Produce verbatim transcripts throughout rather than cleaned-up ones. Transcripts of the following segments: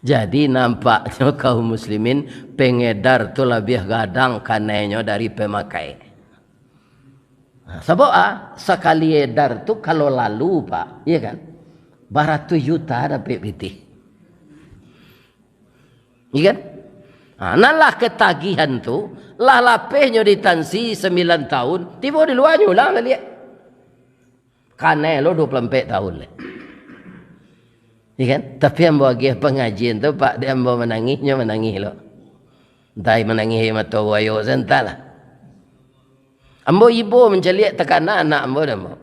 Jadi, nampaknyo kaum muslimin, pengedar tu labiah gadang kanainyo dari pemakai. Nah, sabab, ah, sakali edar tu kalau lalu, Pak, iya kan? Baratuih juta dapek pitih. Iya kan? Nah, nan lah ketagihan tu, lah lapehnyo ditansi sambilan tahun, tibo di luanyo ulang lah liek. Kanai lo dua puluh ampek tahun lai. Iya kan? Tapi ambo agiah pangajian tu, Pak, di ambo manangih, nyo manangih lo. Antah manangih mato buayo, se antahlah. Ambo ibo mancaliak takana anak ambo dek ambo.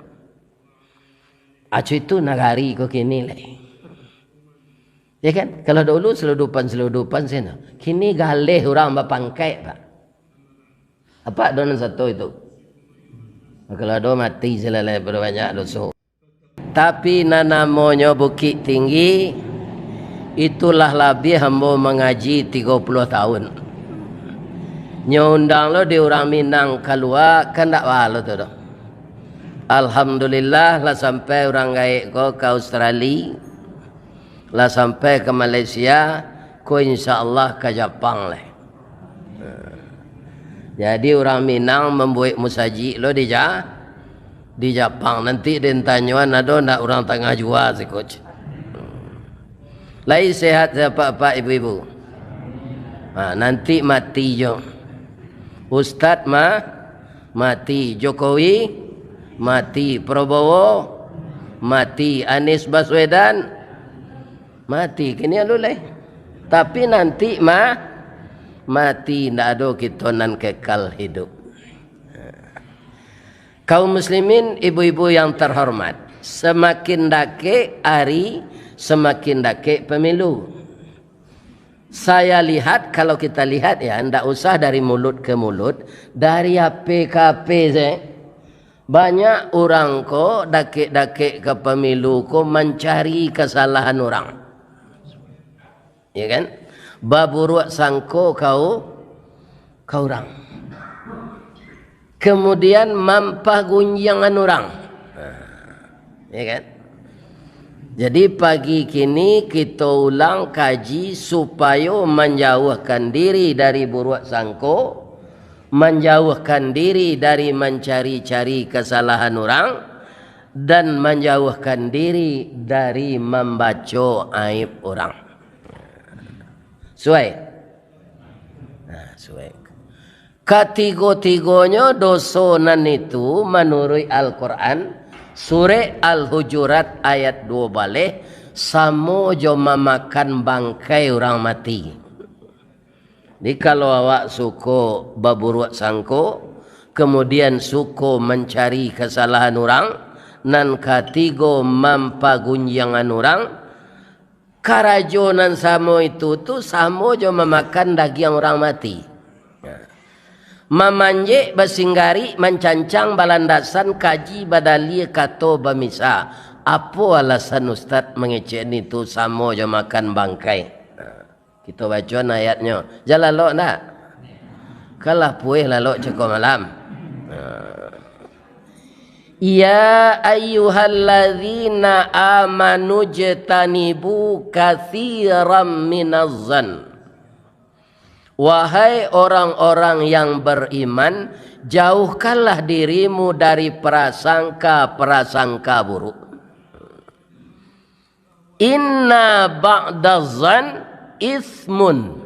Acu itu nagari ko kini lai. Ya kan? Kalau dulu seludupan-seludupan sino. Kini galeh urang bapangkaik, Pak. Apak do nan sato itu. Kalau ado mati salalai pado banyak doso. Tapi nan namonyo Bukik Tinggi, itulah labiah ambo mangaji tigo puluah tahun. Nyo undang lo di urang Minang kalua, kan ndak baa lo tu doh. Alhamdulillah, lah sampai urang gaek ko ka Australia. Lah sampai ka Malaysia, ko insya Allah ka Japang lai. Jadi urang Minang mambuek musajik lo di Ja-, di Japang. Nanti den tanyoan ado ndak urang tangah jua siko. Lai sehat apak-apak ibu-ibu? Ha, nanti mati jo. Ustad mah mati, Jokowi mati, Prabowo mati, Anies Baswedan mati. Kini alun lai. Tapi nanti mah mati, ndak ado kito nan kekal hidup. Kaum muslimin, ibu-ibu yang terhormat, semakin dakek ari, semakin dakek pemilu. Saya lihat, kalau kita lihat ya, ndak usah dari mulut ke mulut, dari H P ke H P saja. Banyak urang ko dakek-dakek ka pamilu ko mancari kasalahan urang. Ya kan? Baburuak sangko ka u-, ka urang. Kemudian mampagunjiangan urang. Nah, ya kan? Jadi, pagi kini kito ulang kaji supayo manjauhkan diri dari buruak sangko, manjauhkan diri dari mancari-cari kasalahan urang, dan manjauhkan diri dari mambaco aib urang. Suai? Nah, suai. Katigo-tigonyo doso nan itu, manuruik Al-Quran, surek Al-Hujurat ayat duo baleh, samo jo mamakan bangkai urang mati. Jadi, kalau awak suko baburuak sangko, kemudian suko mancari kasalahan urang, nan katigo mampagunjiangan urang, karajo nan samo itu tu samo jo mamakan dagiang urang mati. Mamanjek, basinggarik, mancancang, balandasan, kaji, badalia, kato, bamisa. Apo alasan Ustaz mangecek nitu samo jo makan bangkai? Kito bacoan ayatnyo. Jan lalok ndak? Kalah pueh lalok cako malam. Ya ayyuhalladzina amanu jtanibu katsiran minaz zan. Wahai orang-orang yang beriman, jauhkanlah dirimu dari prasangka-prasangka buruk. Inna ba'daz zan ismun.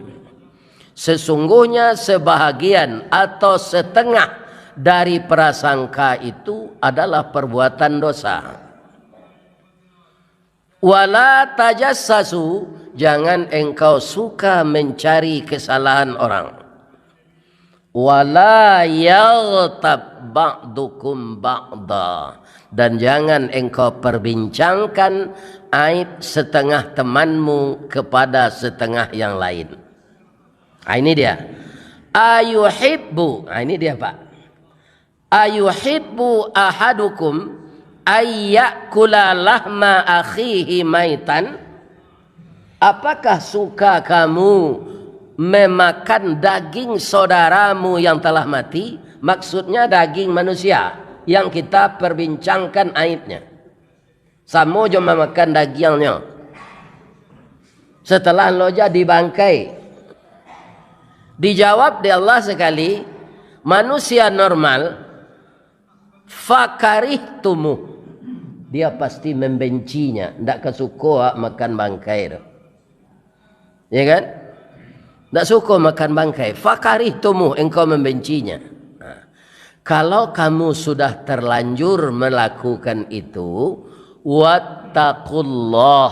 Sesungguhnya sebahagian atau setengah dari prasangka itu adalah perbuatan dosa. Wala tajassasu, jangan engkau suka mencari kesalahan orang. Wala yaghtab ba'dukum ba'da, dan jangan engkau perbincangkan aib setengah temanmu kepada setengah yang lain. Ah, ini dia. Ayuhibbu, ah, ini dia, Pak. Ayuhibbu ahadukum ayyakula lahma akhihi maitan? Apakah suka kamu memakan daging saudaramu yang telah mati? Maksudnya daging manusia yang kita perbincangkan aibnya. Samo jo mamakan dagiangnyo. Setelah lo jadi bangkai, dijawab dek Allah sekali, manusia normal, "Fakarihtumuh." Dia pasti membencinya, ndak ka suko awak makan bangkai tu. Ya kan? Ndak suko makan bangkai. "Fakarihtumuh," engkau membencinya. Nah, kalau kamu sudah terlanjur melakukan itu, wattaqullah,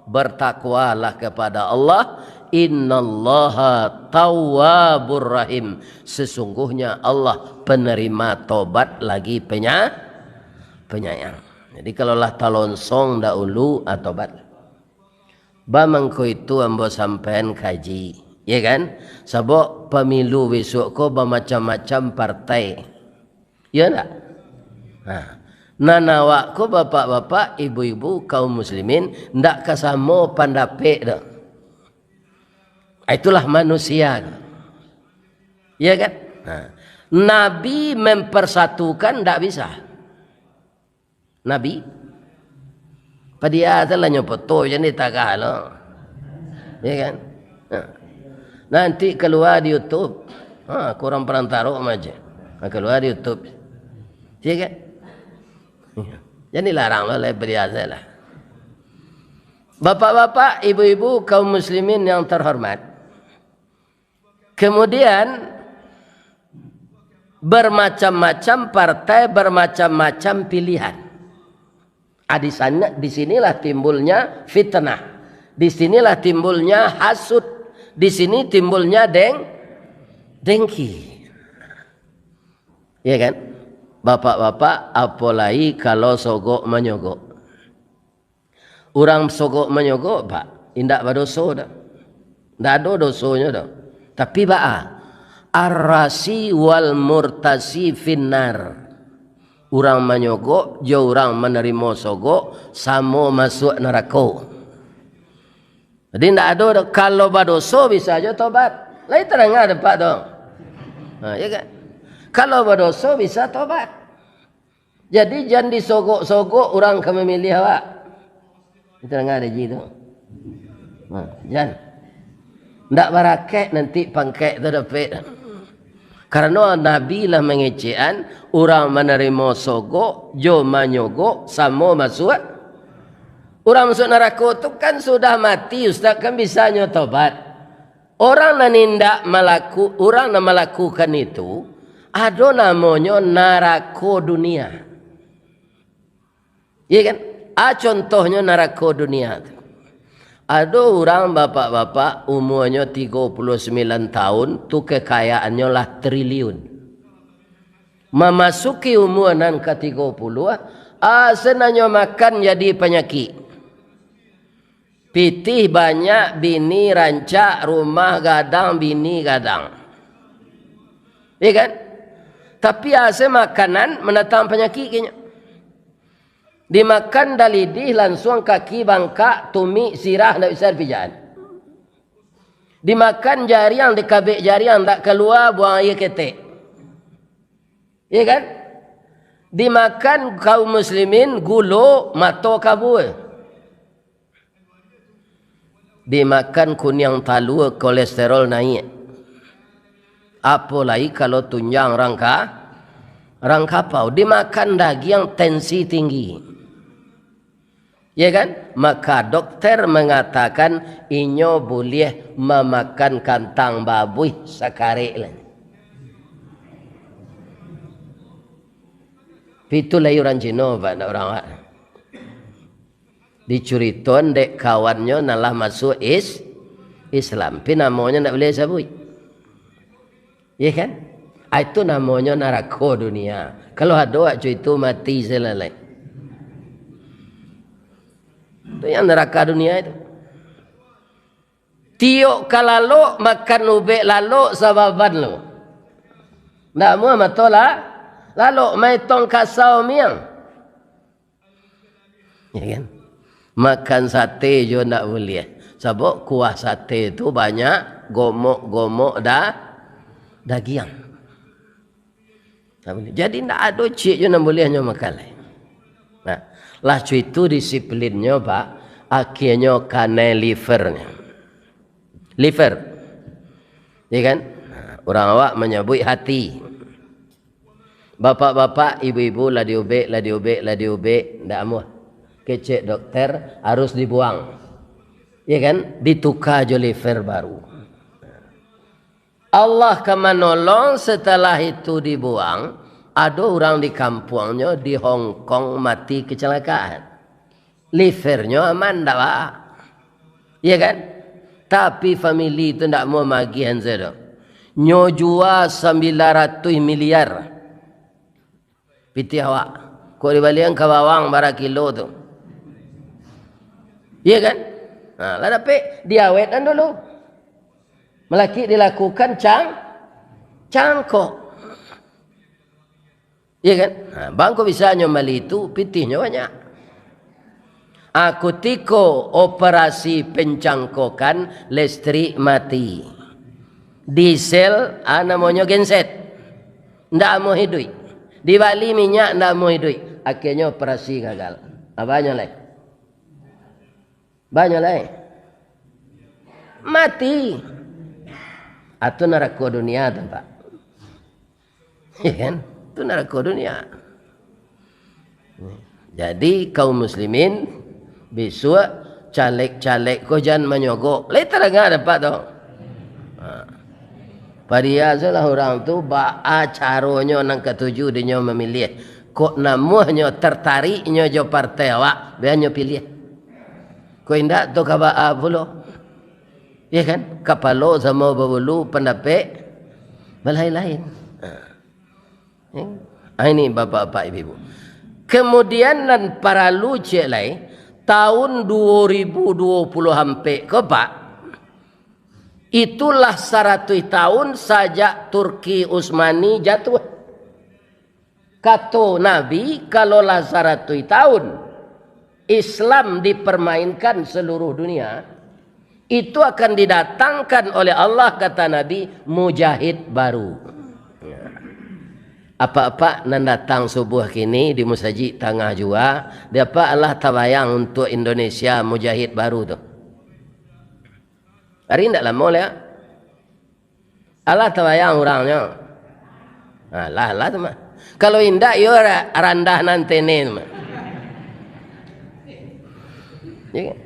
bertakwalah kepada Allah, innallaha tawwabur rahim, sesungguhnya Allah penerima tobat lagi penya-, penyayang. Jadi kalau lah talonsong dahulu, ah, tobat. Ba mangko itu ambo sampaian kaji, ya kan? Sabab pamilu besok ko bamacam-macam partai. Ya ndak? Nah, nan awak ko bapak-bapak, ibu-ibu, kaum muslimin, ndak ka samo pandapek doh. Itulah manusia. Ya kan? Nah, Nabi mempersatukan ndak bisa. Nabi. Padia salah nyo foto jan ditagah lo. Ya kan? Ha. Nanti keluar di YouTube. Ha, kurang perantaro aja. Ha, keluar di YouTube. Ya kan? Jan dilarang lo, lai padia salah. Bapak-bapak, ibu-ibu, kaum muslimin yang terhormat. Kemudian, bermacam-macam partai, bermacam-macam pilihan. Ah, di sana, di sinilah timbulnya fitnah. Di sinilah timbulnya hasud. Di sini timbulnya deng-, dengki. Ya kan? Bapak-bapak, apolai kalau sogok manyogok. Urang sogok manyogok, Pak, indak badoso doh. Ndak ado dosonyo doh. Tapi baa? Ar-rasi wal murtasi finnar. Urang manyogok jo urang manarimo sogok samo masuak narako. Jadi ndak ado doh. Kalau badoso bisa jo tobat. Lai tadanga dek Apak tu. Ha, ya kan? Kalau badoso bisa tobat. Jadi, jan disogok-sogok urang ka mamiliah awak. Itu danga ado ji tu. Nah, jan. Ndak barakek nanti pangkek tu dapek. Karano Nabi lah mangecekan, urang manarimo sogok, jo manyogok, samo masuak. Urang masuak narako tu kan sudah mati, Ustaz, kan bisanyo tobat. Orang nan indak malaku-, urang nan malakukan itu, ado namonyo narako dunia. Iya kan? A, contohnyo narako dunia tu. Ado urang bapak-bapak, umuanyo tigo puluah sambilan tahun, tu kekayaannyo lah triliun. Mamasuki umua nan ka tigo puluah, a, senanyo makan jadi panyakik. Pitih banyak, bini rancak, rumah gadang, bini gadang. Iya kan? Tapi asa makanan mandatang panyakik kayaknya. Dimakan dalidih, lansuang kaki bangkak, tumik, sirah, ndak bisa dipijakan. Dimakan jariang, dikabek jariang, ndak kalua, buang aia ketek. Iya kan? Dimakan kaum muslimin, gulo, mato kabua. Dimakan kuniang talua, kolesterol naiak. Apolai kalau tunjang rangka-, rangkapau. Dimakan dagiang, tensi tinggi. Ya kan? Maka dokter mangatakan inyo buliah mamakan kantang babuih sakarek lah. Pitu lai urang Cino, Pak, ndak urang awak. Dicuritoan dek kawannyo nan lah masuak is-, Islam. Pi namonyo ndak buliah sabuik. Iya kan? Ah, itu namonyo narako dunia. Kalau ado awak co itu, mati salalai. Itu yang neraka dunia itu. Tiok ka lalok, makan ubek lalok sababan lo. Ndak amuah mato la-, lalok, maetong kasau miang. Ya kan? Makan sate jo ndak buliah. Sabab kuah sate tu banyak gomok-gomok da-, dagiang. Ndak buliah. Jadi ndak ado ciek jo nan buliah nyo makan lai. Nah, lah co itu disiplinnyo, Pak, akhirnyo kanai livernyo. Liver. Ya kan? Nah, urang awak manyabuik hati. Bapak-bapak, ibu-ibu, lah diubek, lah diubek, lah diubek, ndak amuah. Kecek dokter, harus dibuang. Ya kan? Dituka jo liver baru. Allah ka manolong, setelah itu dibuang, ado urang di kampuangnyo di Hong Kong mati kecelakaan. Livernyo aman, ndak ba? Iya kan? Tapi famili tu ndak mau magiah ansai tu. Nyo jua sambilan ratuih miliar pitih awak. Kok dibalian ka bawang bara kilo tu. Iya kan? Nah, lah dapek diawetkan dulu. Malakik dilakukan cang-, cangkok. Iya kan? Nah, bangko bisa nyo mali tu, pitihnyo banyak. Ah, kutiko operasi pencangkokan, listrik mati. Diesel, ah, namonyo genset. Ndak amuah iduik. Dibali minyak, ndak amuah iduik. Akhirnyo operasi gagal. Abanyo lai. Banyak lai. Mati. Atau narako dunia tu, Pak. Iya kan? Itu narako dunia. Jadi, kaum muslimin, bisuak caleg-caleg ko jan manyogok. Lai tadanga dek Apak tu? Ha. Padiasalah urang tu, baa caronyo nan katuju dinyo mamiliah. Kok namuahnyo tartariknyo jo partai awak, bianyo piliah. Kok indak tu ka baa pulo? Ya kan? Kapalo samo babulu, pandapek balain-lain. Ha. Ya. Ah, ini bapak-bapak, ibu-ibu. Kemudian nan paralu ciek lai, tahun dua ribu dua puluh ampek ko, Pak, itulah saratuih tahun sajak Turki Utsmani jatuah. Kato Nabi, kalau lah saratuih tahun Islam dipermainkan seluruh dunia, itu akan didatangkan oleh Allah, kata Nabi, mujahid baru. Apak-apak nan datang subuah kini di musajik tangah jua, dek apak alah tabayang untuak Indonesia mujahid baru tu? Ari ndak lamo lai. Alah tabayang urangnyo. Alah, alah tu mah. Kalau indak, iyo ra-, randah nan tene tu mah. Ya kan?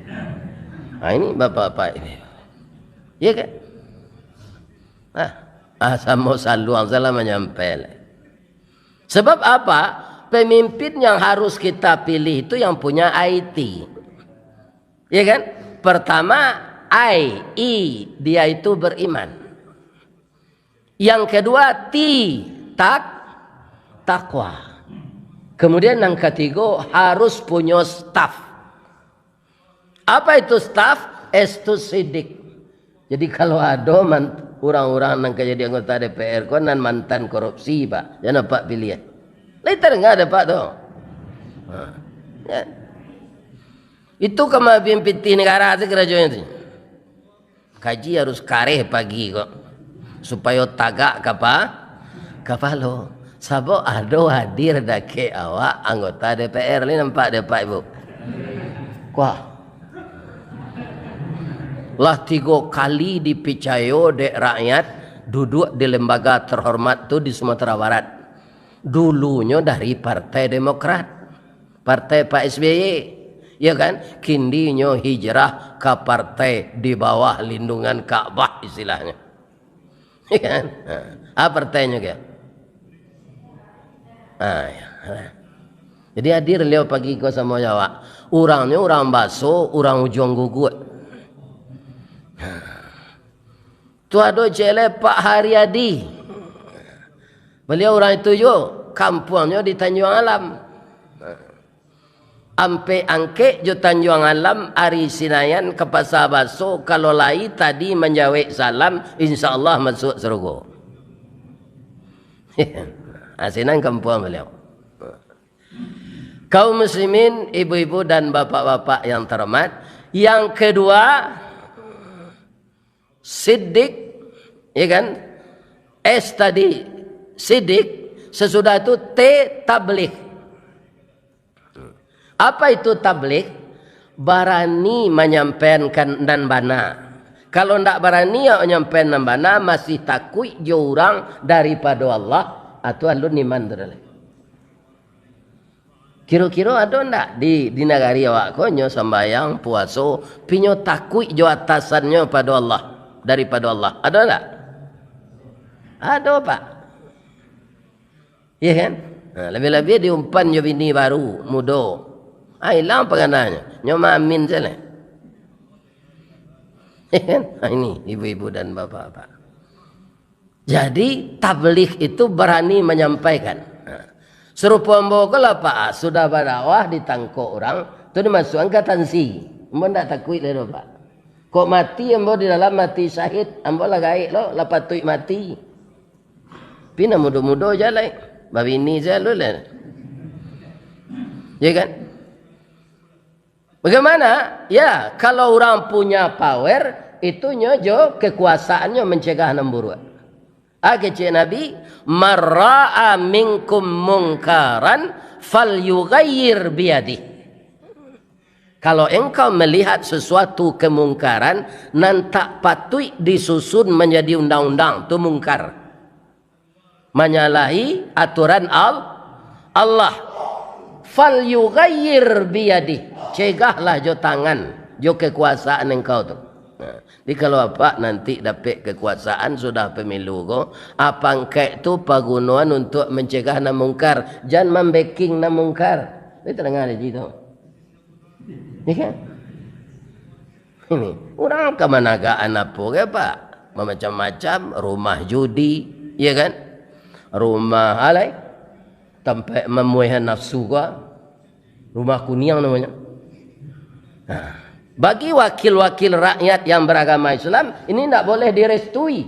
Ah, ini bapak-bapak ini. Ya kan? Ah, ah, samo saluang salah manyampai lai. Sebab apa? Pemimpin yang harus kita pilih itu yang punya I T. Ya kan? Pertama, I, I, dia itu beriman. Yang kedua, T, tak, takwa. Kemudian yang ketiga, harus punya staff. Apa itu staff? Estus sidik. Jadi kalau ado man-, urang-urang nan ka jadi anggota D P R ko nan mantan korupsi, Pak, jan Apak piliah. Lai tadanga dek Apak tu? Ha. Ya. Itu ka maabihan pitih nagara tu karajonyo tu. Kaji harus kareh pagi ko, supayo tagak kapa-, kapalo. Sabab ado hadir dakek awak anggota D P R ni, nampak dek Apak Ibu? Wah. Lah tigo kali dipicayo dek rakyat duduak di lembaga terhormat tu di Sumatera Barat. Dulunyo dari Partai Demokrat, partai Pak S B Y, ya kan? Kini nyo hijrah ka partai di bawah lindungan Ka'bah istilahnyo. Ya kan? Ha. Apa partainyo kah? Ha, ya. Jadi hadir baliau pagi ko samo awak. Urangnyo urang Baso, urang Ujuang Guguak. Ha. Tu ado ciek lai Pak Haryadi. Baliau urang itu juo, kampuangnyo di Tanjuang Alam. Ampek Angkek jo Tanjuang Alam, ari Sinayan ka Pasa Baso, kalau lai tadi manjawek salam, insya Allah masuak sarugo. Ah, sinan kampuang baliau. Kaum muslimin, ibu-ibu dan bapak-bapak yang terhormat, yang kedua, sidik, ya kan? S tadi, sidik, sesudah itu T, tabligh. Apa itu tabligh? Barani manyampaikan nan bana. Kalau ndak barani awak nyampai nan bana, masih takuik jo urang daripado Allah, ah, tu alun iman tu dah lai. Kiro-kiro ado ndak di, di nagari awak ko nyo sambayang, puaso, pi nyo takuik jo atasannyo pado Allah, daripado Allah? Ado ndak? Ado, Pak. Iya kan? Nah, labiah-labiah diumpan jo bini baru, mudo. Ah, ilang panganahnyo. Nyo maamin sajo. Iya kan? Ah, ini ibu-ibu dan bapak-bapak. Jadi, tabligh itu barani manyampaikan. Nah, sarupo ambo ko lah, Pak, sudah badakwah ditangkok urang, tu dimasuakan ka tansi. Ambo ndak takuik lai doh, Pak. Kok mati ambo di dalam, mati syahid, ambo lah gaek lo, lah patuik mati. Pina mudo-mudo ja lai, babini ja lo lah. Ya kan? Bagaimana? Ya, kalau urang punya power, itu nyo jo kekuasaannyo mancegah nan buruak. Ah, kecek Nabi, "Man ra'a minkum mungkaran falyughayyir biyadih." Kalau engkau melihat sesuatu kemungkaran nan tak patuik disusun manjadi undang-undang, tu mungkar. Manyalahi aturan Al-, Allah. "Falyughayyir biyadih." Cegahlah jo tangan, jo kekuasaan engkau tu. Nah, jadi kalau apak nanti dapek kekuasaan sudah pemilu ko, ah, pangkek tu pagunoan untuak mancegah nan mungkar, jan mambeking nan mungkar. Ni tadanga haji tu. Ya kan? Ini, urang ka managaan apo ke, Pak? Bamacam-macam, rumah judi, ya kan? Rumah alai, tampek mamuahan nafsu ko, rumah kuniang namonyo. Nah, bagi wakil-wakil rakyat yang beragama Islam, ini ndak boleh direstui.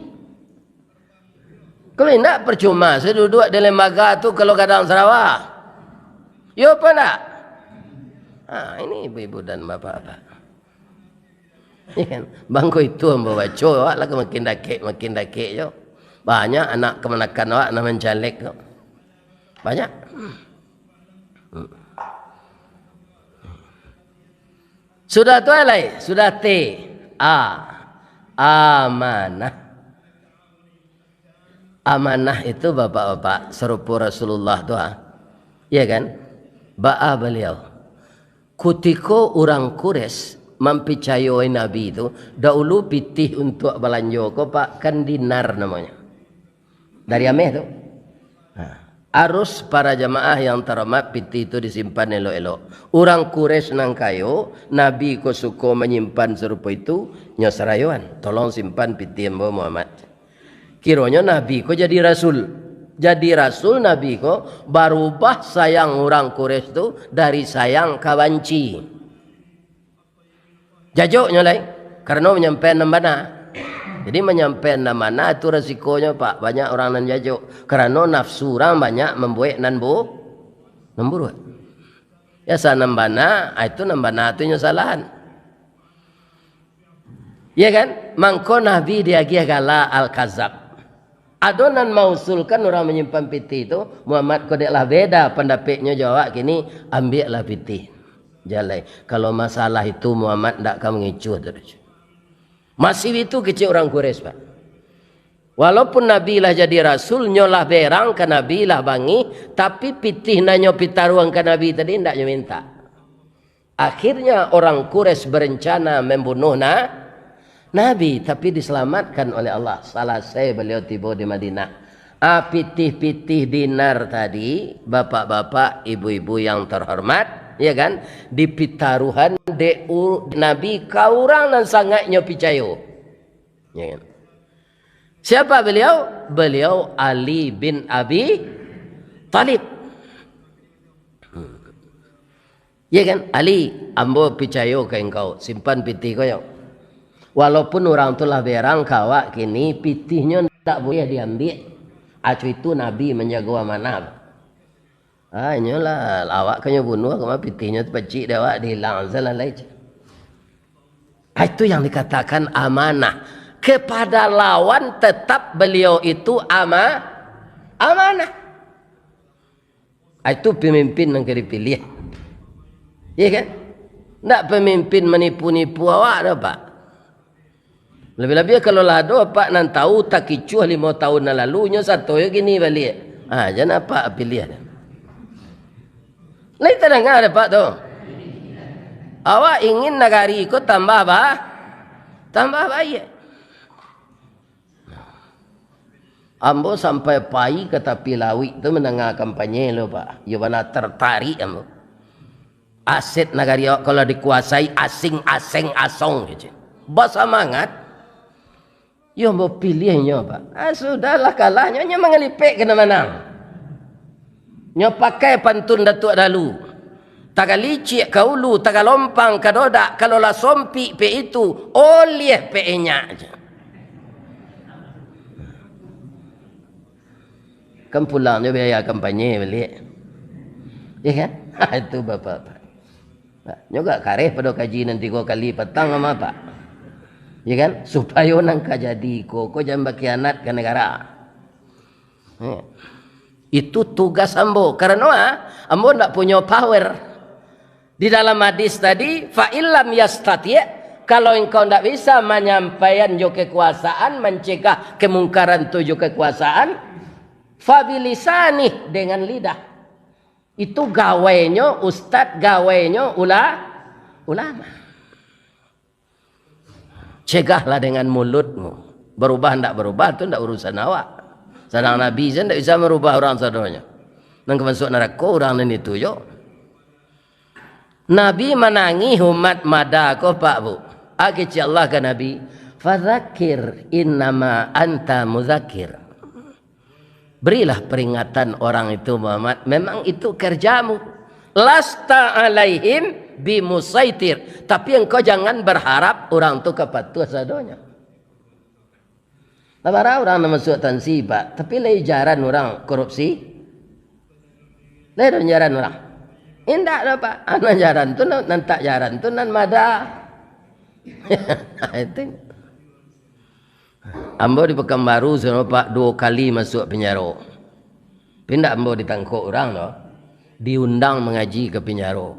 Kalau indak, percuma saya duduak di lembaga tu kalau gadang sarawa. Yo apa ndak? Ha, ini ibu-ibu dan bapak-bapak. Ya kan? Bangko itu ambo baco, awak lah makin dakek, makin dakek jo. Banyak anak kamanakan awak nan mancaleg tu. Banyak. Hmm. Sudah tu alai, sudah T. A. Amanah. Amanah itu, bapak-bapak, sarupo Rasulullah tu, ha. Iya kan? Baa baliau. Kutiko urang Quraisy mampicayoi Nabi tu, daulu pitih untuak balanjo ko, Pak, kan dinar namonyo. Dari ameh tu. Ha. Arus para jamaah yang tarahmat, pitih tu disimpan elok-elok. Urang Quraisy nan kayo, Nabi ko suko manyimpan sarupo itu, nyo sarayoan. Tolong simpan pitih ambo Muhammad. Kironyo Nabi ko jadi rasul. Jadi rasul Nabi ko barubah sayang urang Quraisy tu dari sayang ka banci. Jajok nyo lai, karano manyampaian nan bana. Jadi manyampaian nan bana tu rasikonyo, Pak, banyak urang nan jajok. Karano nafsu urang banyak mambuek nan bu-, nan buruak. Yo, asa nan bana, ah, itu nan bana tu nyo salahan. Iya kan? Mangko Nabi diagiah gala Al-Kazab. Ado nan mausulkan urang manyimpan pitih tu, Muhammad ko dek lah beda pandapeknyo jo awak kini, ambiaklah pitih. Jalai. Kalau masalah itu Muhammad ndak ka mangicuah tu. Masih itu kecek urang Quraisy, Pak. Walaupun Nabi lah jadi rasul, nyo lah berang ka Nabi, lah bangih, tapi pitih nan nyo pitaruahan ka Nabi tadi ndak nyo minta. Akhirnya orang Quraisy berencana membunuh na-, Nabi, tapi diselamatkan oleh Allah. Salasai beliau tibo di Madinah. Ah, pitih-pitih dinar tadi, bapak-bapak, ibu-ibu yang terhormat, ya kan, dipitaruhan dek u-, Nabi ka urang nan sangaik nyo picayo. Ya kan? Siapa beliau? Beliau Ali bin Abi Thalib. Hmm. Ya kan? "Ali, ambo picayo ka engkau, simpan pitih ko yo. Walaupun urang tu lah berang ka awak kini, pitihnyo ndak buliah diambiak. Acu itu Nabi manjago amanah." Ah, inyolah, awak ka nyo bunuah, kama pitihnyo tu pacik dek awak, dihilang salah lai. Ah, itu yang dikatakan amanah. Kepada lawan tetap beliau itu ama-, amanah. Ah, itu pemimpin nan ka dipilih. Iya kan? Ndak pemimpin manipu-nipu awak doh, Pak. Labiah-labiah kalau lah ado apak nan tahu takicuah limo tahun nan lalu, nyo sato yo kini baliak. Ha, jan apak piliah. Lai tadanga dek apak tu. Awak ingin nagari ko tambah ba-, tambah baiak. Ambo sampai pai ka tapi lauik tu mandanga kampanye lo, Pak. Iyo bana tertarik ambo. Aset nagari awak kalau dikuasai asing, aseng, asong, kecek. Basamangat. Iyo ambo piliah inyo, Pak. Ah, sudahlah kalah, nyo, nyo mangalipek ka nan manang. Nyo pakai pantun Datuak Dalu. Tagalicik ka ulu, tagalompang ka dodak, kalau lah sompik pek itu, oliah pek enyak je. Kan pulang jo biaya kampanye baliak. Ya kan? Itu bapak-bapak. Nah, nyo gak kareh pado kaji nan tigo kali patang sama apak. Ya kan? Supayo nan ka jadi iko, ko jan bakhianat ka negara. Ya. Itu tugas ambo. Karano, ah, ambo ndak punyo power. Di dalam hadis tadi, "Fa illam yastati'," kalau engkau ndak bisa manyampaian jo kekuasaan, mancegah kemungkaran tu jo kekuasaan, "fabilisanih," dengan lidah. Itu gawainyo ustad, gawainyo ula-, ulama. Cegahlah dengan mulutmu. Barubah ndak barubah, tu ndak urusan awak. Sadang Nabi sajo ndak bisa marubah urang sadonyo. Nan ka masuak narako urang nan itu jo. Nabi manangih umat mada ko, Pak, Bu. Kecek Allah ka Nabi, "Fadzakir, innama anta mudzakir." Berilah peringatan orang itu, Muhammad. Memang itu kerjamu. "Lasta alaihim bimusaitir." Tapi engkau jangan berharap orang tu ka patuah sadonyo. Lah bara urang nan masuak tansi, Pak. Tapi lai jaran urang korupsi? Lai ado jaran urang? Indak doh, Pak. Anak jaran tu, nan, nan tak jaran tu, nan mada. Itu. Ambo di Pekanbaru, sudah, Pak, duo kali masuak penjaro. Tapi indak ambo ditangkok urang doh. Diundang mangaji ka penjaro.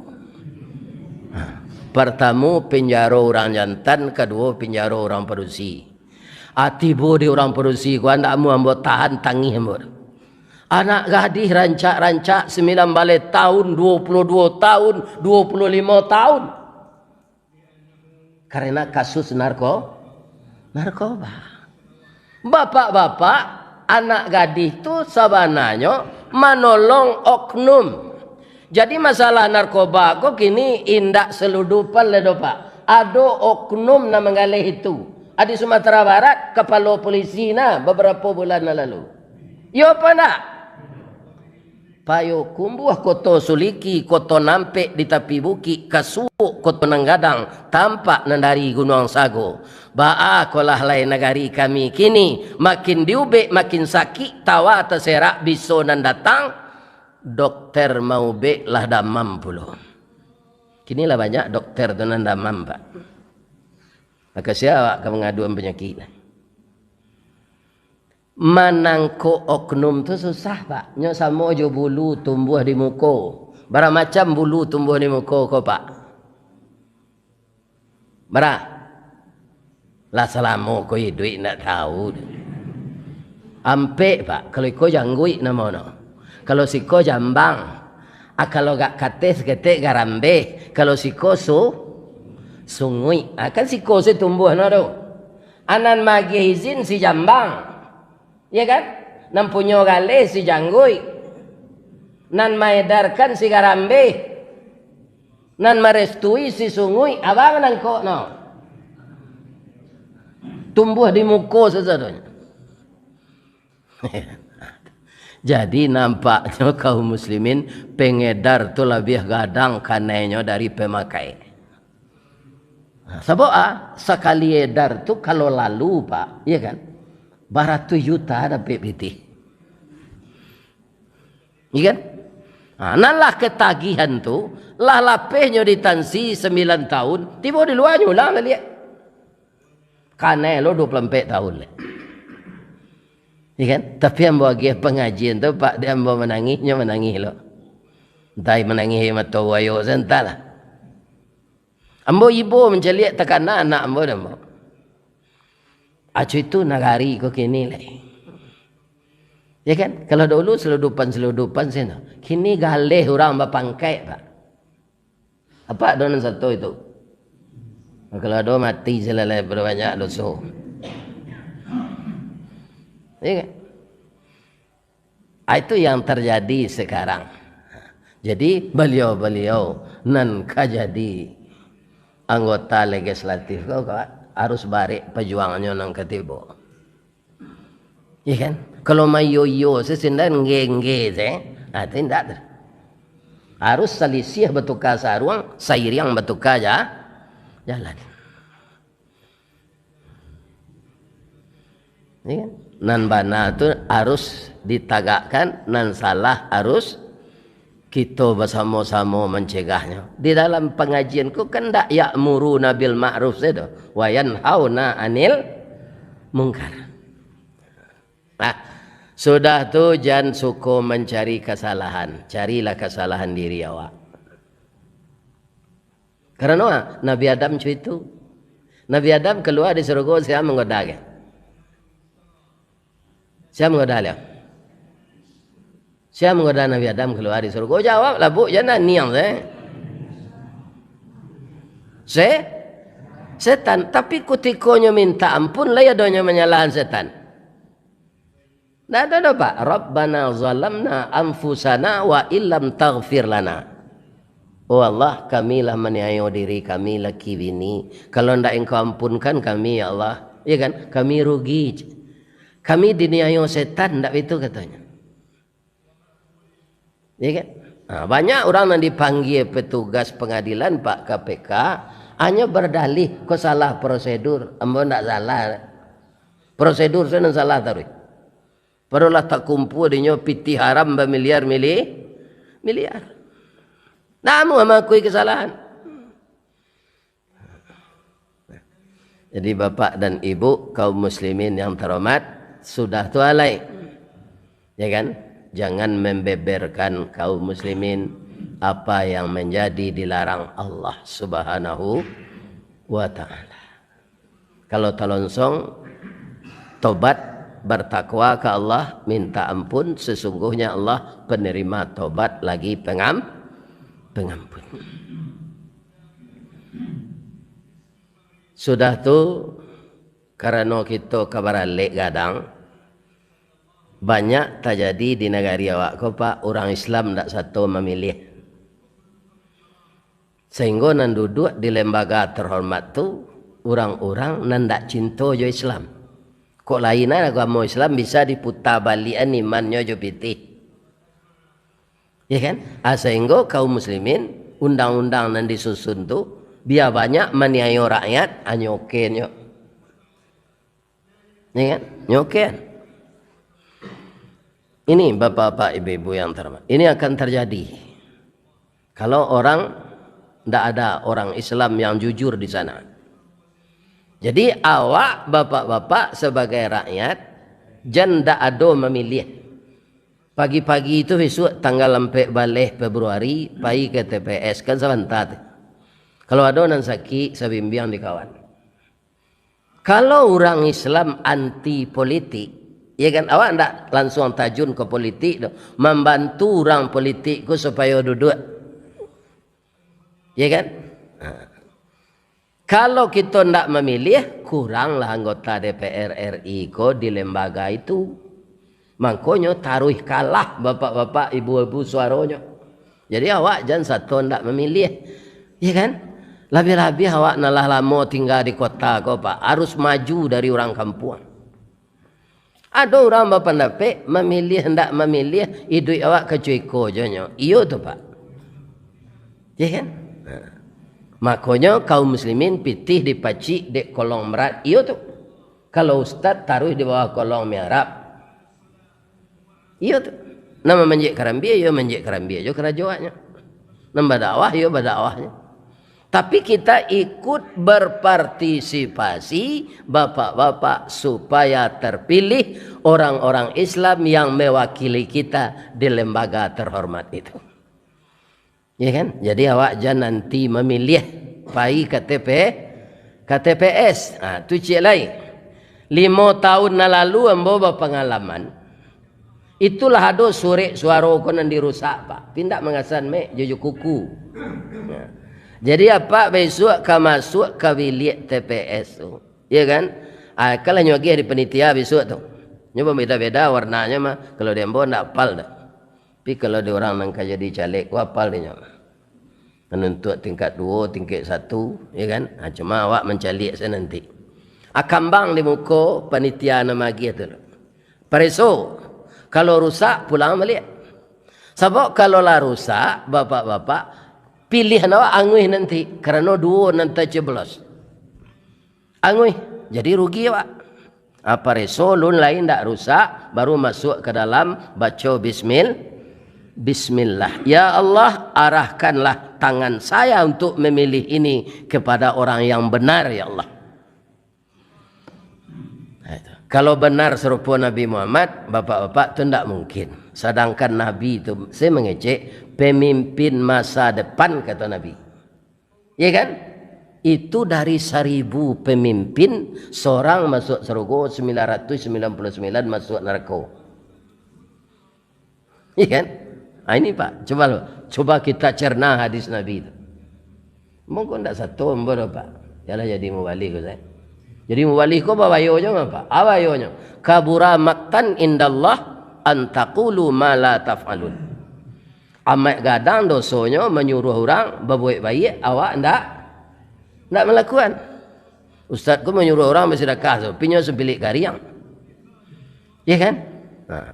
Partamo penjaro urang jantan, kaduo penjaro urang padusi. Ah, tibo di urang padusi ko, andak amuah ambo tahan tangih ambo. Anak gadih rancak-rancak, sambilan baleh taun, duo puluah duo taun, duo puluah limo taun. Karena kasus narko-, narkoba. Bapak-bapak, anak gadih tu sabananyo manolong oknum. Jadi masalah narkoba ko kini indak seludupan lai doh, Pak. Ado oknum nan manggaleh itu. Di Sumatera Barat, kapalo polisi nah babarapo bulan nan lalu. Iyo apa ndak? Payokumbuah, Koto Suliki, Koto Nampek di tapi bukik, ka Suok, Koto Nan Gadang, tampak nan dari Gunuang Sago. Baa kolah lai nagari kami kini, makin diubek makin sakik, tawa taserak biso nan datang, dokter maubek lah damam pulo. Kini lah banyak dokter tu nan damam, Pak. Mako sia awak ka mangaduan panyakik lah. Manangkok oknum tu susah, Pak. Nyo samo jo bulu tumbuah di muko. Bara macam bulu tumbuah di muko ko, Pak? Bara? Lah salamo ko iduik ndak tahu. Ampek, Pak. Kalau iko jangguik namono. Kalau siko jambang. Ah, kalau gak kateh saketek garambeh. Kalau siko su-, sunguik. Ah, kan siko se tumbuah no tu. Anan maagiah izin si jambang, ya kan? Nan punyo galeh si jangguik, nan maedarkan si garambeh, nan marestui si sunguik, abang nangkok no. Tumbuah di muko sasadonyo. Jadi, nampaknyo kaum muslimin, pengedar tu labiah gadang kanainyo dari pemakai. Nah, sabab, ah, sakali edar tu kalau lalu, Pak, iya kan? Baratuih juta dapek pitih. Iya kan? Nah, nan lah ketagihan tu, lah lapehnyo ditansi sambilan tahun, tibo di lua nyo ulang lah liek. Kanai lo dua puluh ampek tahun lai. Iya kan? Tapi ambo agiah pangajian tu, Pak, di ambo manangih, nyo manangih lo. Entah manangih aia mato buayo, entahlah. Ambo ibo mancaliak takana anak ambo dek ambo. Acu itu nagari ko kini lai. Ya kan? Kalau dulu seludupan-seludupan sino. Kini galeh urang bapangkek, Pak. Apa ado nan sato itu? Kalau ado mati salalai pado banyak doso. Ya kan? Ah, itu yang terjadi sekarang. Jadi, baliau-baliau nan ka jadi anggota legislatif ko, ko harus barek pajuangnyo nan ka tibo. Iya kan? Kalau maiyo-iyo se, sandai ngge-ngge se, ah, itu indak tu. Harus salisiah batuka saruang, sairiang batuka ja-, jalan. Iya kan? Nan bana tu harus ditagakkan, nan salah harus kito basamo-samo mancegahnyo. Di dalam pangajian ko kan ndak ya'muruna bil ma'ruf sajo, wa yanhauna 'anil munkar. Nah, sudah tu jan suko mancari kasalahan, carilah kasalahan diri awak. Karano Nabi Adam co itu. Nabi Adam kalua di sarugo, sia manggoda ke? Sia manggoda liau? Sia manggoda Nabi Adam kalua di sarugo? Jawablah, Bu, jan naniang se. Se? Setan. Tapi kutiko nyo minta ampun, lai ado nyo manyalahan setan? Ndak ado doh, Pak. "Rabbana zalamna anfusana wa illam taghfir lana." "Oh Allah, kami lah maniayo diri kami, laki bini. Kalau ndak Engkau ampunkan kami, ya Allah, ya kan, kami rugi. Kami diniayo setan," ndak itu katonyo. Ya kan? Nah, banyak urang nan dipanggia petugas pangadilan, Pak, K P K, hanyo bardalih, "Ko salah prosedur." Ambo ndak salah. Prosedur sajo nan salah taruih. Padahal lah takumpua dinyo pitih haram bamiliar-mili-, miliar. Ndak mau mangakui kesalahan. Jadi, Bapak dan Ibu, kaum muslimin yang terhormat, sudah tu alai. Ya kan? Jangan membeberkan kaum muslimin apa yang menjadi dilarang Allah Subhanahu wa Ta'ala. Kalau talonsong, tobat, bertakwa ka Allah, minta ampun, sesungguhnya Allah penerima tobat lagi pengam-, pengampun. Sudah tu, karano kito ka baralek gadang, banyak tajadi di nagari awak ko, Pak, urang Islam ndak sato mamiliah. Sahinggo nan duduak di lembaga terhormat tu, urang-urang nan ndak cinto jo Islam. Kok lai agamo Islam bisa diputa baliakan imannyo jo pitih? Ya kan? Ah, sahinggo kaum muslimin, undang-undang nan disusun tu, bia banyak maniayo rakyat, ah, nyokenyo. Ya kan? Nyoken. Ini, bapak-bapak, ibu-ibu yang terhormat, ini akan terjadi kalau orang, ndak ada orang Islam yang jujur di sana. Jadi, awak, bapak-bapak, sebagai rakyat, jan ndak ado mamiliah. Pagi-pagi tu, bisuak tanggal ampek baleh Februari, pai ka T P S, kan sabanta tu. Kalau ado nan sakik, sabimbiang di kawan. Kalau urang Islam anti politik, ya kan, awak ndak lansuang tajun ka politik doh, mambantu urang politik ko supayo duduak. Ya kan? Ha. Kalau kito ndak mamiliah, kuranglah anggota D P R R I ko di lembaga itu. Mangkonyo taruih kalah bapak-bapak, ibu-ibu suaronyo. Jadi awak jan sato ndak mamiliah. Ya kan? Labiah-labiah awak nan lah lamo tingga di kota ko, Pak, harus maju dari urang kampuang. Ado urang bapandapek, mamiliah ndak mamiliah, iduik awak kacuiko jo nyo. Iyo tu, Pak. Ya kan? Nah. Makonyo kaum muslimin pitih dipacik dek kolong merat. Iyo tu. Kalau ustad taruih di bawah kolong mihrab. Iyo tu. Nan mamanjek karambia, iyo manjek karambia jo karajo awaknyo. Nan badakwah, iyo badakwahnyo. Tapi kita ikut berpartisipasi, bapak-bapak, supaya terpilih orang-orang Islam yang mewakili kita di lembaga terhormat itu. Ya kan? Jadi awak jan nanti mamiliah pai ka T P, ka T P S. Ha, tu ciek lai. Limo tahun nan lalu ambo bapangalaman. Itulah ado surek suaro ko nan dirusak, Pak. Pindak mangasan mek, juju kuku. Nah. Jadi, apak bisuak ka masuak ka biliak T P S tu. Iya kan? Ah, kan lah nyo agiah di panitia bisuak tu. Nyo beda-beda warnanyo mah. Kalau di ambo ndak apal dah. Tapi kalau di urang nan ka jadi caleg, ko apal di nyo. Manuntuak tingkat duo, tingkat satu, ya kan? Ha, cuma awak mancaliak sajo nanti. Ah, kambang di muko panitia nan magiah tu. Pareso, kalau rusak, pulang baliak. Sabab kalau lah rusak, bapak-bapak, pilihan awak anguih nanti, karano duo nan tacoblos. Anguih, jadi rugi awak. Ah, pareso lun lai ndak rusak, baru masuak ka dalam, baco bismil-, bismillah. "Ya Allah, arahkanlah tangan saya untuk memilih ini kepada orang yang benar, ya Allah." Nah, itu. Kalau benar sarupo Nabi Muhammad, bapak-bapak, tu ndak mungkin. Sadangkan Nabi tu, saya mengecek, pemimpin masa depan, kata Nabi. Iya kan? Itu dari saribu pemimpin, sorang masuak sarugo, sembilan ratus sembilan puluh sembilan masuak narako. Iya kan? Ah, ini, Pak, coba lo, coba kita cerna hadis Nabi itu. Mungkin ndak satu ambo doh, Pak. Yalah, jadi mubalih ko, saya. Jadi mubalih ko babayonyo, Pak. Abayonyo. "Kabura maktan indallah an taqulu ma la taf'alun." Amat gadang dosonyo manyuruah urang babuek baiak, awak ndak, ndak malakuan. Ustaz ko manyuruah urang basadakah tu, pinyo sabilik kariang. Iya kan? Nah.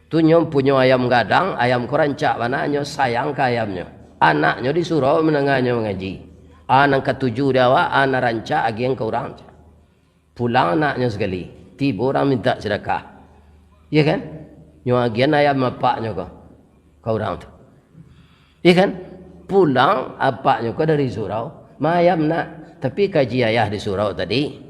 Tu nyo punyo ayam gadang, ayam ko rancak bana, nyo sayang ka ayamnyo. Anaknyo di surau mandanganyo mangaji. Ah, nan katuju di awak, ah, nan rancak agiahan ka urang. Pulang anaknyo sakali, tibo urang mintak sadakah. Iya kan? Nyo agiahan ayam apaknyo ko, ka urang tu. Iya kan? Pulang apaknyo ko dari surau, "Ma ayam, Nak, tapi kaji ayah di surau tadi.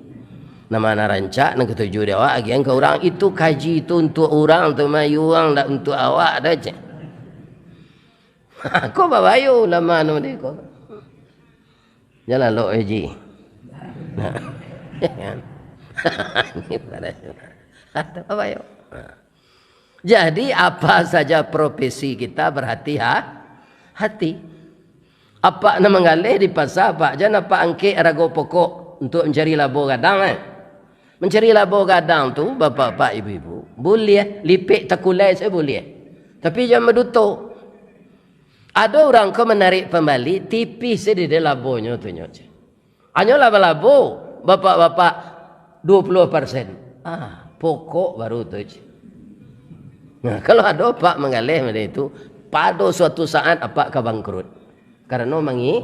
Nan ma nan rancak, nan katuju di awak, agiahan ka urang." Itu kaji tu untuak urang tu, mayuang, ndak untuak awak doh, cek. Ko babayo ulama nu di ko. Jan lalok, eh, Ji. Nah. Ini pada, atau apa yo? Nah. Jadi, apa saja profesi kita, berhati-ha-, hati. Apak nan manggaleh di pasa, Pak, jan apak angkek arago pokok untuak mancari labo gadang, eh. Mancari labo gadang tu, bapak-bapak, ibu-ibu, buliah, lipek takulai sajo buliah. Tapi jan baduto. Ado urang ko manarik pambali, tipih sajo dek labonyo tu nyo. Hanyo labo-labo, bapak-bapak, duo puluah persen. Ah, pokok baru tu, cik. Nah, kalau ado apak manggaleh model itu, pado suatu saat apak ka bangkrut. Karano mangi-,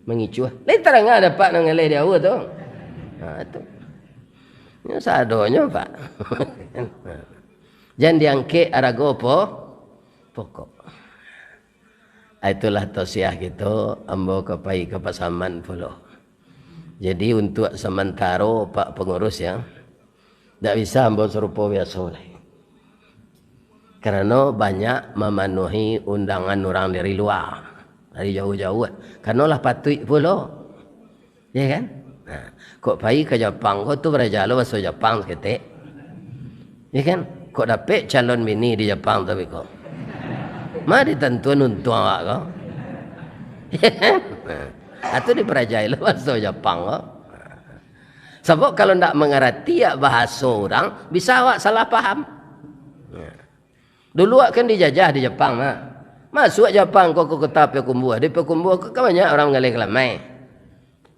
mangicuah. Lain tarang ado apak nan manggaleh di awal tu. Nah, itu. Ini sadonyo, Pak. Jan diangkek arago po-, pokok. Ah, itulah tausiah kito, ambo ka pai ka Pasaman pulo. Jadi, untuak samantaro, Pak Pangurus, ya, ndak bisa ambo sarupo biaso lai. Karano banyak mamanuahi undangan urang dari lua, dari jauah-jauah. Karano lah patuik pulo. Ya kan? Nah, kok pai ka Japang ko tu baraja lo baso Japang saketek. Ya kan? Kok dapek calon bini di Japang tu beko. Ma ditantuan untuang awak ko. Ya kan? Nah, atu diparajai lo baso Japang ko. Sabab kalau ndak mangarati ya bahaso urang, bisa awak salah paham. Nah. Dulu awak kan dijajah di Japang, Mak. Masuak Japang ko ka kota Payakumbuah. Di Payakumbuah ko kan banyak urang manggaleh kalamai.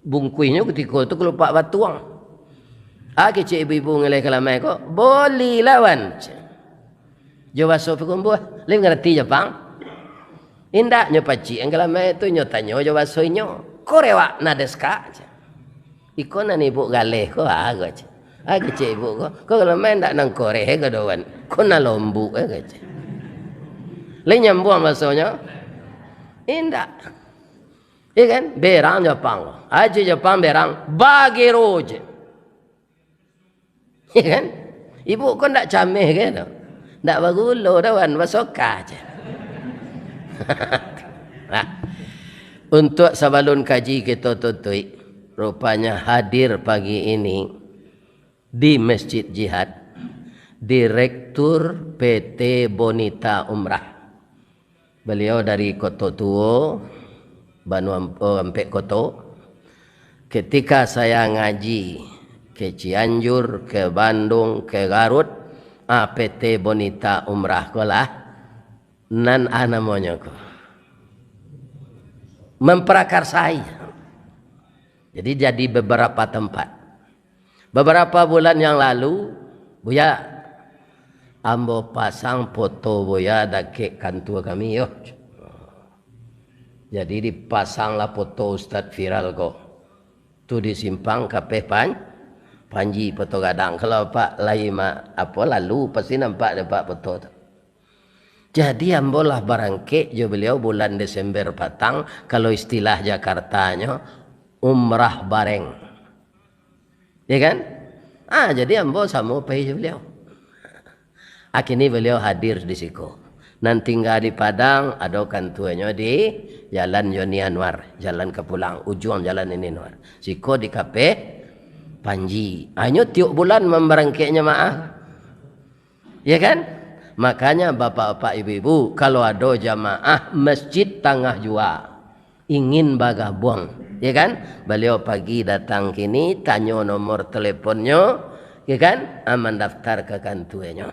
Bungkuihnyo kutiko tu kalupak batuang. Ah, kecek ibu-ibu manggaleh kalamai ko, "Boli lawan." Jo baso Payakumbuah. Lai mangarati Japang? Indak, nyo pacik an kalamai tu, nyo tanyo jo baso inyo. "Korewak nan desu ka?" Iko nan ibuk galeh ko, ah, ko cek. Ah, kecek ibuk ko. Ko kalau main ndak nan koreh, eh, ko doan. Ko nan lombuk, eh, ko cek. Lai nyambuang basonyo? Indak. Iya kan? Berang Japang ko. Aje Japang berang, bagero je. Iya kan? Ibuk ko ndak cameh ke tu? Ndak bagulo doan, basokah je. Nah, untuak sabalun kaji kito tutuik, rupanya hadir pagi ini Di Masjid Jihad, Direktur P T Bonita Umrah. Baliau dari Koto Tuo, Banua Am-, oh, Ampek Koto. Ketika saya ngaji ke Cianjur, ke Bandung, ke Garut, ah, P T Bonita Umrah ko lah, nan ah namonyo ko. Memprakarsai. Jadi, jadi beberapa tempat. Beberapa bulan yang lalu, Buya, ambo pasang foto Buya dakek kantua kami, yo. Jadi, dipasanglah foto Ustaz viral ko. Tu di simpang Kapeh Pan-, Panji, foto gadang. Kalau Apak lai ma-, apo, lalu, pasti nampak dek Apak foto tu. Jadi, ambo lah barangkek jo baliau bulan Desember patang, kalau istilah Jakartanyo, umrah bareng. Ya kan? Ah, jadi ambo samo pai jo baliau. Akhirnyo baliau hadir di siko. Nan tingga di Padang, ado kantuanyo di Jalan Joni Anwar, jalan ka pulang, ujuang Jalan Joni Anwar. Siko di Kapeh Panji. Hanyo tiok bulan mambarangkek jamaah. Ya kan? Makanya bapak-bapak, ibu-ibu, kalau ado jamaah Masjid Tangah Jua ingin bagabuang, ya kan? Baliau pagi datang kini, tanyo nomor teleponnyo, ya kan? Ah, mandaftar ka kantuanyo.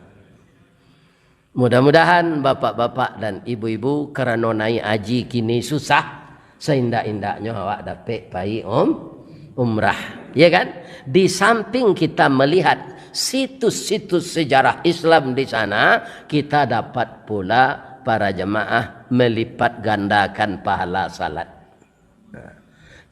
Mudah-mudahan bapak-bapak dan ibu-ibu, karano naik haji kini susah, saindak-indaknyo awak dapek pai um-, umrah, ya kan? Di samping kita melihat situs-situs sejarah Islam di sana, kita dapat pula para jemaah melipat gandakan pahala salat. Nah,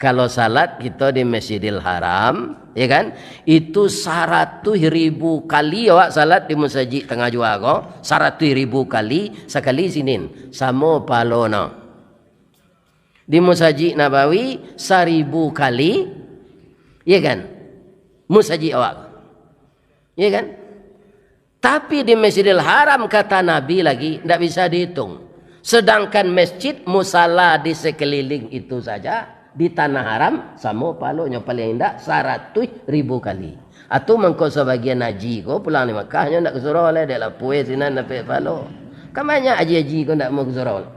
kalau salat kito di Masjidil Haram, ya kan, itu saratuih ribu kali awak salat di Masajik Tangah Jua ko, saratuih ribu kali sakali Sinin, samo pahalono. Di Masajik Nabawi, saribu kali, ya kan, masajik awak ko. Ya kan? Tapi di Masjidil Haram, kata Nabi lagi, ndak bisa dihitung. Sedangkan masjid, musala di sekeliling itu saja, di Tanah Haram, samo pahalonyo paling indak saratuih ribu kali. Atau mangko sabagian haji ko pulang di Makkah, nyo ndak ka surau lai, dek lapueh sinan dapek pahalo. Kan banyak haji-haji ko ndak mau ka surau lai.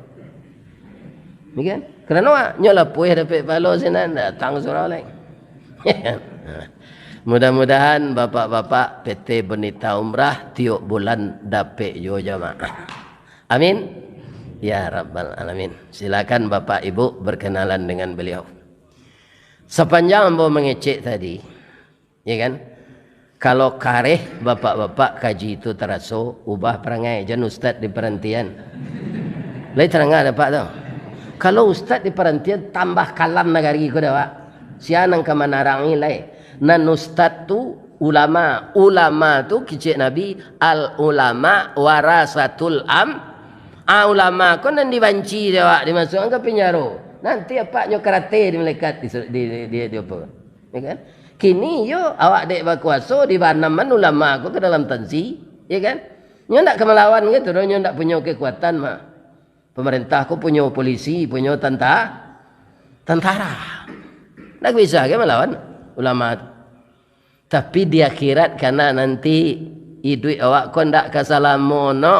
Ya kan? Karano nyo lapueh dapek pahalo sinan, datang ka surau lai. Mudah-mudahan bapak-bapak P T Bonita Umrah tiok bulan dapek juo jamaah. Amin. Ya Rabbal Alamin. Silakan Bapak Ibu berkenalan dengan beliau. Sapanjang ambo mangecek tadi, ya kan? Kalau kareh bapak-bapak kaji tu taraso, ubah parangai, jan ustad di parantian. Lai tarangah dapek tu. Kalau ustad di parantian, tambah kalam nagari ko dek awak. Sia nan ka manarangi lai. Nan ustad tu ulama, ulama tu kecek Nabi, "Al ulama warasatul am-," ah, ulama ko nan dibanci dek awak, dimasuakkan ka pinjaro. Nanti apaknyo karate di malaikat di, di, di, di, di apa? Ya kan? Kini yo awak dek bakuaso, dibanaman ulama ko ka dalam tansi, ya kan? Nyo ndak ka malawan gitu doh, nyo ndak punyo kekuatan mah. Pemerintah ko punyo polisi, punyo tanta-, tantara. Ndak bisa ka malawan ulama tu. Tapi di akhirat kana nanti iduik awak ko ndak ka salamo no.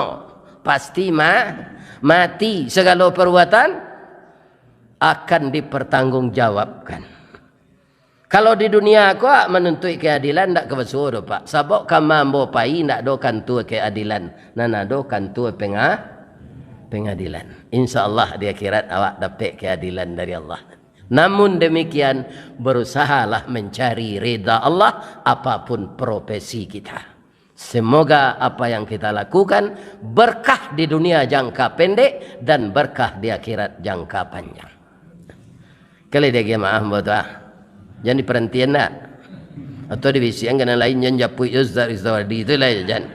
Pasti ma-, mati, sagalo perbuatan akan dipertanggungjawabkan. Kalau di dunia ko manuntuik keadilan, ndak ka basuo doh, Pak. Sabab kama ambo pai ndak ado kantua keadilan, nan ado kantua penga-, pengadilan. Insya Allah di akhirat awak dapek keadilan dari Allah. Namun demikian, berusahalah mencari rida Allah apapun profesi kita. Semoga apa yang kita lakukan berkah di dunia jangka pendek dan berkah di akhirat jangka panjang. Kali dia maaf buat tu ah. Jan diparantian dak? Atau dibisikan ka nan lain, jan japuik jo Ustaz Rizawadi tu lah, jan.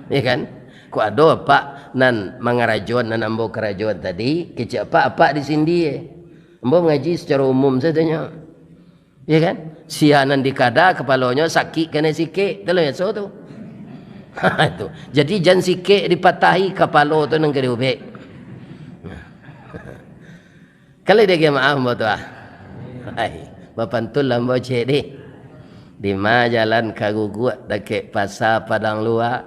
Ya kan? Kok ado apak nan mangarajoan, nan ambo karajoan tadi, kecek apak, apak di sindi. Ambo mangaji secara umum sajo nyo. Ya kan? Sia nan di kada kapalonyo sakik kanai sikek, tu lah biaso tu. Itu. Jadi jan sikek dipatahi, kapalo tu nan ka diubek. Kalau dia maaf ambo tu ah. Ai, bapantun lah ambo cek deh. Dima jalan ka guguak dakek pasa Padang Lua,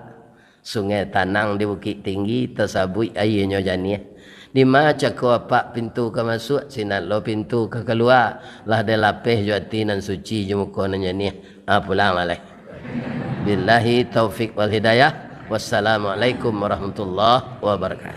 sungai tanang di Bukik Tinggi, tasabuik aianyo janiah. Dima cako apak pintu ka masuak, sinan lo pintu ka kalua, lah dilapeh jo ati nan suci jo muko nan janiah. Ah, pulang lah lai. Billahi taufik wal hidayah. Wassalamualaikum warahmatullahi wabarakatuh.